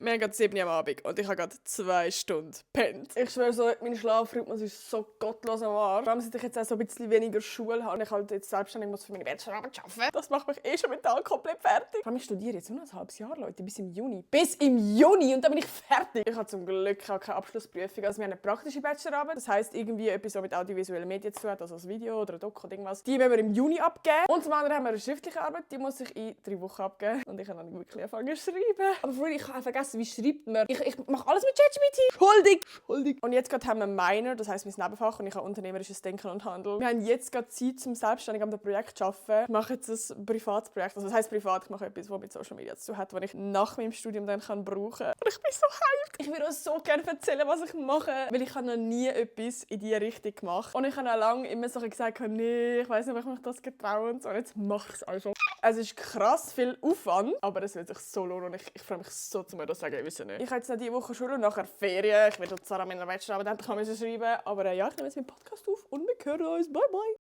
Wir haben gerade 7 Uhr am Abend und ich habe gerade 2 Stunden gepennt. Ich schwöre so, mein Schlafrhythmus ist so gottlos am Arsch. Vor allem, seit ich jetzt auch so ein bisschen weniger Schule habe und ich halt jetzt selbstständig muss für meine Bachelorarbeit arbeiten. Das macht mich schon mental komplett fertig. Vor allem, ich studiere jetzt nur noch ein halbes Jahr, Leute, bis im Juni. Bis im Juni und dann bin ich fertig. Ich habe zum Glück auch keine Abschlussprüfung. Also wir haben eine praktische Bachelorarbeit. Das heisst, irgendwie etwas, was mit audiovisuellen Medien zu tun hat, also ein Video oder ein Doku oder irgendwas. Die müssen wir im Juni abgeben. Und zum anderen haben wir eine schriftliche Arbeit, die muss ich in 3 Wochen abgeben. Und ich habe noch nicht wirklich angefangen zu schreiben. Aber vorhin, ich habe vergessen, wie schreibt man. Ich mache alles mit ChatGPT. Schuldig. Und jetzt gerade haben wir Minor, das heisst mein Nebenfach, und ich habe unternehmerisches Denken und Handeln. Wir haben jetzt gerade Zeit, zum selbstständig an dem Projekt zu arbeiten. Ich mache jetzt ein privates Projekt. Also das heisst privat, ich mache etwas, was mit Social Media zu tun hat, das ich nach meinem Studium dann brauchen kann. Und ich bin so hyped. Ich würde auch so gerne erzählen, was ich mache, weil ich habe noch nie etwas in diese Richtung gemacht. Und ich habe auch lange immer so gesagt, nee, ich weiss nicht, ob ich mich das getraue und so. Und jetzt mache ich es also. Es ist krass viel Aufwand, aber es wird sich so lohnen und ich freue mich so, zu mir das sagen, ich weiß nicht. Ich habe jetzt noch diese Woche Schule und nachher Ferien. Ich werde zwar an meiner Bachelorarbeit endlich schreiben, aber ja, ich nehme jetzt meinen Podcast auf und wir hören uns. Bye, bye.